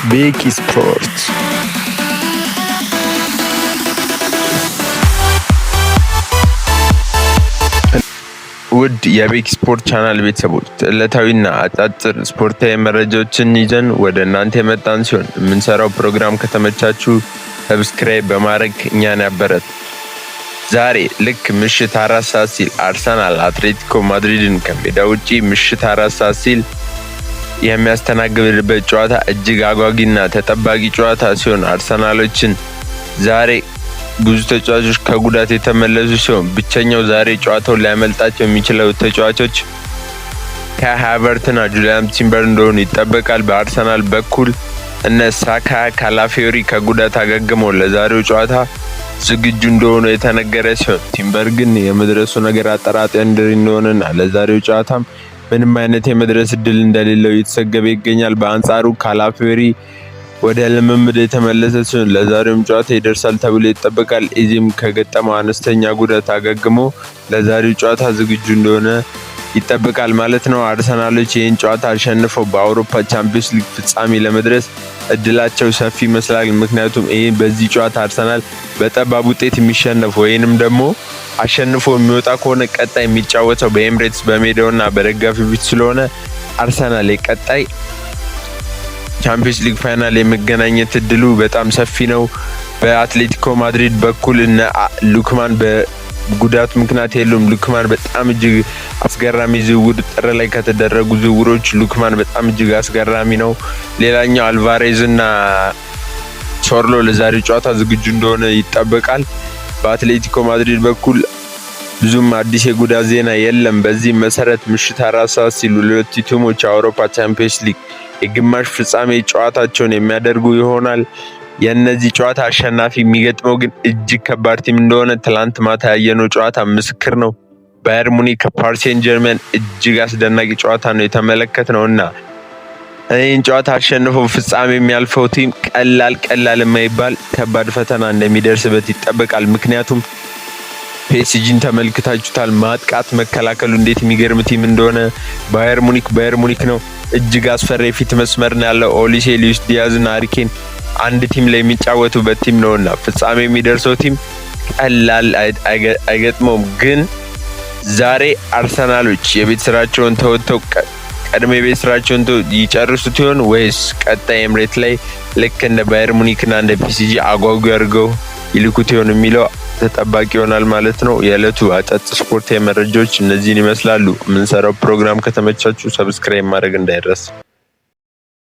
ቤኪ ስፖርት። ውድ የቤኪ ስፖርት ቻናል ቤተሰቦች፣ ዕለታዊና አጫጭር ስፖርታዊ መረጃዎችን ይዘን ወደ እናንተ የመጣን ሲሆን የምንሰራው ፕሮግራም ከተመቻችሁ subscribe በማድረግ እኛን ያበረቱ። ዛሬ ልክ ምሽት 4 ሰዓት ሲል አርሰናል አትሌቲኮ ማድሪድን ከሜዳ ውጪ ምሽት 4 ሰዓት ሲል የሚያስተናግድበት ጨዋታ እጅግ አጓጊና ተጠባቂ ጨዋታ ሲሆን፣ አርሰናሎችን ዛሬ ብዙ ተጫዋቾች ከጉዳት የተመለሱ ሲሆን ብቸኛው ዛሬ ጨዋታውን ሊያመልጣቸው የሚችለው ተጫዋቾች ካይ ሃቨርትዝና ጁሊያን ቲምበር እንደሆኑ ይጠበቃል። በአርሰናል በኩል እነ ሳካ፣ ካላፊዮሪ ከጉዳት አገግመው ለዛሬው ጨዋታ ዝግጁ እንደሆኑ የተነገረ ሲሆን ቲምበር ግን የመድረሱ ነገር አጠራጣሪ እንደሆነና ለዛሬው ጨዋታም ምንም አይነት የመድረስ እድል እንደሌለው እየተዘገበ ይገኛል። በአንጻሩ ካላፊዮሪ ወደ ልምምድ የተመለሰ ሲሆን ለዛሬውም ጨዋታ ይደርሳል ተብሎ ይጠበቃል። ኤዜም ከገጠመው አነስተኛ ጉዳት አገግሞ ለዛሬው ጨዋታ ዝግጁ እንደሆነ ይጠበቃል ማለት ነው። አርሰናሎች ይህን ጨዋታ አሸንፈው በአውሮፓ ቻምፒዮንስ ሊግ ፍጻሜ ለመድረስ እድላቸው ሰፊ ይመስላል። ምክንያቱም ይህ በዚህ ጨዋታ አርሰናል በጠባብ ውጤት የሚሸነፍ ወይንም ደግሞ አሸንፎ የሚወጣ ከሆነ ቀጣይ የሚጫወተው በኤምሬትስ በሜዳውና በደጋፊው ፊት ስለሆነ አርሰናል የቀጣይ ቻምፒዮንስ ሊግ final የመገናኘት እድሉ በጣም ሰፊ ነው። በአትሌቲኮ ማድሪድ በኩል እነ ሉክማን በጉዳት ምክንያት የሉም። ሉክማን በጣም እጅግ አስገራሚ ዝውውር፣ ጥር ላይ ከተደረጉ ዝውውሮች ሉክማን በጣም እጅግ አስገራሚ ነው። ሌላኛው አልቫሬዝ እና ሶርሎ ለዛሬው ጨዋታ ዝግጁ እንደሆነ ይጠበቃል። በአትሌቲኮ ማድሪድ በኩል ብዙም አዲስ የጉዳት ዜና የለም። በዚህ መሰረት ምሽት 4 ሰዓት ሲሉ ሁለቱ ቲሞች የአውሮፓ ቻምፒዮንስ ሊግ የግማሽ ፍጻሜ ጨዋታቸውን የሚያደርጉ ይሆናል። የእነዚህ ጨዋታ አሸናፊ የሚገጥመው ግን እጅግ ከባድ team እንደሆነ ትላንት ማታ ያየነው ጨዋታ ምስክር ነው። ባየር ሙኒክ ከፓሪስ ሴን ጀርመን እጅግ አስደናቂ ጨዋታ ነው የተመለከትነው እና ይህን ጨዋታ አሸንፎ ፍጻሜ የሚያልፈው team ቀላል ቀላል የማይባል ከባድ ፈተና እንደሚደርስበት ይጠበቃል። ምክንያቱም ፒኤስጂን ተመልክታችሁታል። ማጥቃት መከላከሉ እንዴት የሚገርም team እንደሆነ። ባየር ሙኒክ ባየር ሙኒክ ነው። እጅግ አስፈሪ የፊት መስመር ነው ያለው። ኦሊሴ፣ ሉዊስ ዲያዝ እና ሃሪ ኬን አንድ team ላይ የሚጫወቱበት team ነውና ፍጻሜ የሚደርሰው team ቀላል አይገጥመውም። ግን ዛሬ አርሰናሎች የቤት ስራቸውን ተወጥተው ቀድሞ የቤት ስራቸውን ይጨርሱት ይሆን ወይስ ቀጣይ ኤምሬት ላይ ልክ እንደ ባየር ሙኒክና እንደ ፒኤስጂ አጓጊ አድርገው ይልኩት ይሆን የሚለው ተጠባቂ ይሆናል ማለት ነው። የዕለቱ አጫጭር ስፖርታዊ መረጃዎች እነዚህን ይመስላሉ። የምንሰራው ፕሮግራም ከተመቻችሁ subscribe ማድረግ እንዳይረሳ።